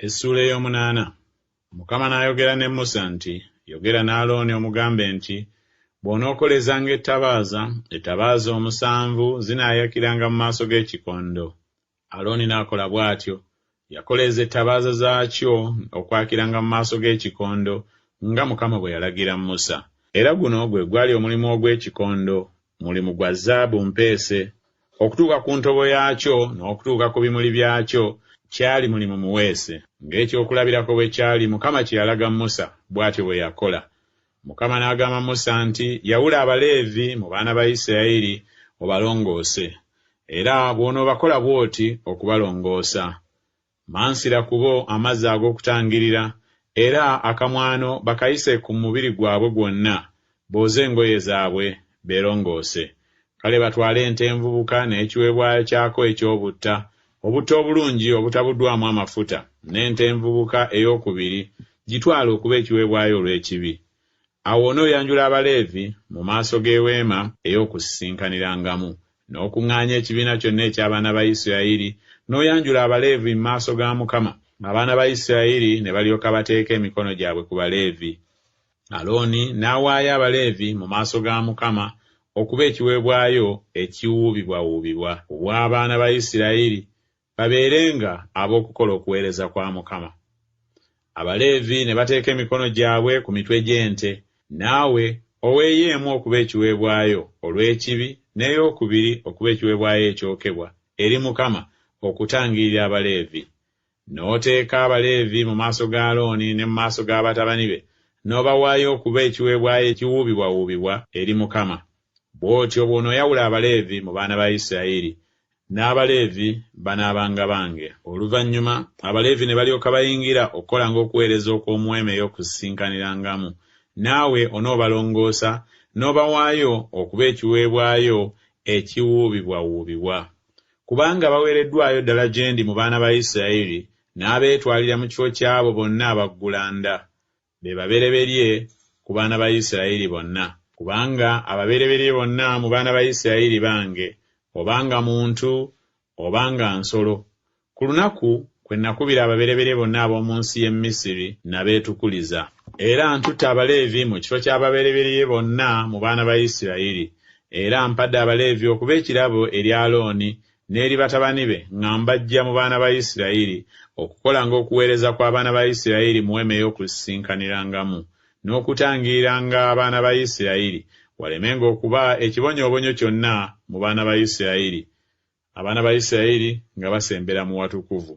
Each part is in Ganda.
Essuula ey'omunaana. Mukama n'ayogera ne Musa nti, Yogera ne Alooni omugambe nti, Bw'onookolezanga ettabaaza, ettabaaza omusanvu zinaayakiranga mu maaso g'ekikondo. Alooni n'akola bw'atyo. Yakoleeza ettabaaza zaakyo okwakiranga mu maaso g'ekikondo, nga Mukama bwe yalagira Musa. Era guno gwe gwali omulimu ogw'ekikondo, mulimu gwa zaabu mpeese. Okutuuka ku ntobo yaakyo n'okutuuka ku bimuli byakyo kyali mulimu muweese. Ng'ekyokulabirako bwe kyali Mukama kye yalaga Musa, bw'atyo bwe yakola. Mukama n'agamba Musa nti, Yawula Abaleevi mu baana ba Isirayiri obalongoose. Era bw'onoobakola bw'oti okubalongoosa. Mansira ku bo amazzi ag'okutangirira, era akamwano bakayise ku mubiri gwabwe gwonna, booze engoye zaabwe, beerongoose. Kale batwale ente envubuka n'ekiweebwayo kyako eky'obutta, obutta obulungi obutabuddwamu amafuta, n'ente envubuka ey'okubiri, gitwale okuba ekiweebwayo olw'ekibi. Awo onooyanjula Abaleevi mu maaso g'Eweema ey'Okusisinkanirangamu, n'okuŋŋaanya ekibiina kyonna eky'abaana ba Isirayiri, n'oyanjula Abaleevi mu maaso ga Mukama, abaana ba Isirayiri ne balyoka bateeka emikono gyabwe ku Baleevi. Alooni n'awaayo Abaleevi mu maaso ga Mukama okuba ekiweebwayo ekiwuubibwawuubibwa ku bw'abaana ba Isirayiri, babeerenga ab'okukola okuweereza kwa Mukama. Abaleevi ne bateeka emikono gyabwe ku mitwe gy'ente, naawe oweeyo emu okuba ekiweebwayo olw'ekibi n'ey'okubiri okuba ekiweebwayo ekyokebwa eri Mukama okutangirira Abaleevi. N'oteeka Abaleevi mu maaso ga Alooni ne mu maaso ga batabani be, n'obawaayo okuba ekiweebwayo ekiwuubibwawuubibwa eri Mukama. Bw'otyo bw'onooyawula Abaleevi mu baana ba Isirayiri, N'Abaleevi banaabanga bange. Oluvannyuma Abaleevi ne balyoka bayingira okukolanga okuweereza okw'omu Weema ey'Okusisinkanirangamu, naawe onoobalongoosa n'obawaayo okuba ekiweebwayo ekiwuubibwawuubibwa. Kubanga baweereddwayo ddala gye ndi mu baana ba Isirayiri, n'abeetwalira mu kifo ky'abo bonna abaggulanda. Be babereberye ku baana ba Isirayiri bonna. Kubanga ababereberye bonna mu baana ba Isirayiri bange, oba nga muntu oba nga nsolo. Ku lunaku kwe nakubira ababereberye bonna ab'omu nsi y'e Misiri nabeetukuliza. Era ntutte Abaleevi mu kifo ky'ababereberye bonna mu baana ba Isirayiri. Era mpadde Abaleevi okuba ekirabo eri Alooni n'eri batabani be nga mbaggya mu baana ba Isirayiri, okukolanga okuweereza kw'abaana ba Isirayiri mu weema ey'okusisinkanirangamu, n'okutangiriranga abaana ba Isirayiri, walemenga okuba ekibonyoobonyo kyonna mu baana ba Isirayiri, abaana ba Isirayiri nga basembera mu watukuvu.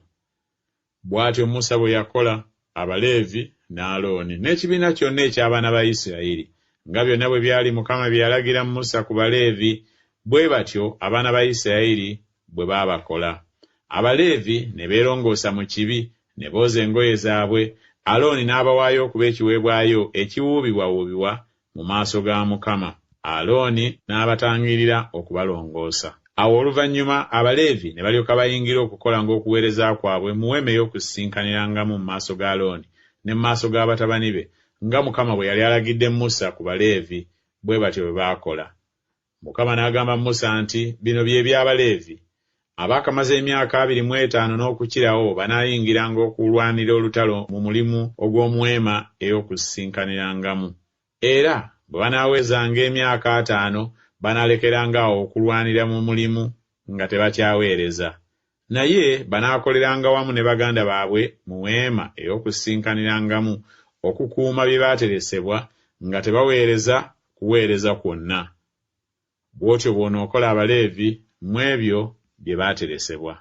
Bw'atyo Musa bwe yakola, Abaleevi, ne Alooni, n'ekibiina kyonna eky'abaana ba Isirayiri, nga byonna bwe byali Mukama bye yalagira Musa ku Baleevi, bwe batyo abaana ba Isirayiri bwe baabakola. Abaleevi ne beerongoosa mu kibi, ne booza engoye zaabwe, Alooni n'abawaayo okuba ekiweebwayo ekiwuubibwawuubibwa mu maaso ga Mukama, Alooni n'abatangirira okubalongoosa. Awo oluvannyuma Abaleevi ne balyoka bayingira okukolanga okuweereza kwabwe mu Weema ey'Okusisinkanirangamu mu maaso ga Alooni ne mu maaso ga batabani be, nga Mukama bwe yali alagidde Musa ku Baleevi, bwe batyo bwe baakola. Mukama n'agamba Musa nti, Bino bye by'Abaleevi. Abaakamaze emyaka 25 n'okukirawo banaayingiranga okulwanira olutalo mu mulimu ogw'omu Weema ey'Okusisinkanirangamu. Era bwe banaawezanga emyaka ataano banaalekeranga awo okulwanira mu mulimu nga tebakyaweereza. Naye banaakoleranga wamu ne baganda baabwe mu Weema ey'Okusisinkanirangamu okukuuma bye baateresebwa nga tebaweereza kuweereza kwonna. Bw'otyo bw'onookola Abaleevi mu ebyo bye baateresebwa.